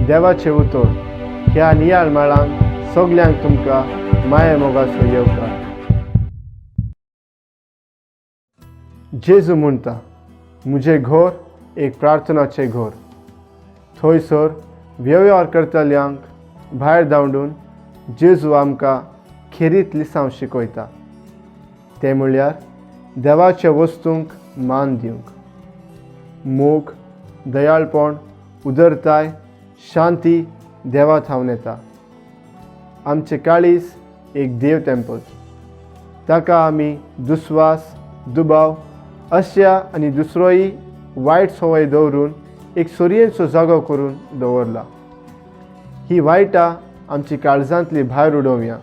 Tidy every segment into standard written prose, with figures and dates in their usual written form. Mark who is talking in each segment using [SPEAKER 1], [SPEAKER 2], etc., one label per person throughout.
[SPEAKER 1] देवाचें उतर ह्या नियाळ माळान सगल्यांक तुमकां माया मोगाचो येवकार. जेजू म्हणटा, म्हजें घर एक प्रार्थनाचें घर. थंयसर वेव्हार करतल्यांक भायर धांवडून जेजू आमकां खेरीत लिसांव शिकयता, तें म्हळ्यार देवाच्या वस्तूंक मान दिवंक. मोग, दयाळपण, उदरताय, शांती देवा थावन येता. आमचें काळीज एक देव टेम्पल. ताका आमी दुस्वास, दुबाव अश्या आनी दुसरोय वायट संवय दवरून एक सुरयेचो जागो करून दवरला. ही वायटां आमची काळजांतली भायर उडोवया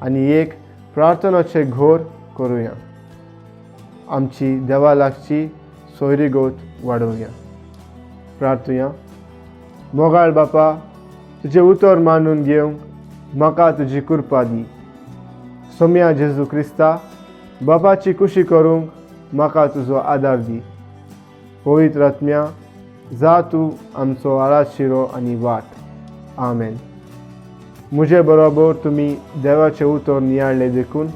[SPEAKER 1] आनी एक प्रार्थनाचें घोर करुया. आमची देवा लागची सोयरीगोत वाडोवया. प्रार्थुया. मोगाळ बापा, तुजें उतर मानून घेवंक म्हाका तुजी कृपा दी. सोम्या जेजू क्रिस्ता, बापाची कुशी करूंक म्हाका तुजो आदार दी. पवित्र आत्म्या, जा तूं आमचो आळाशिरो आनी वाट. आमेन. म्हजे बरोबर तुमी देवाचें उतर नियाळ्ळें देखून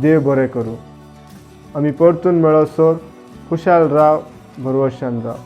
[SPEAKER 1] देव बरें करूं. आमी परतून मेळसर खुशाल राव, भरवशान राव.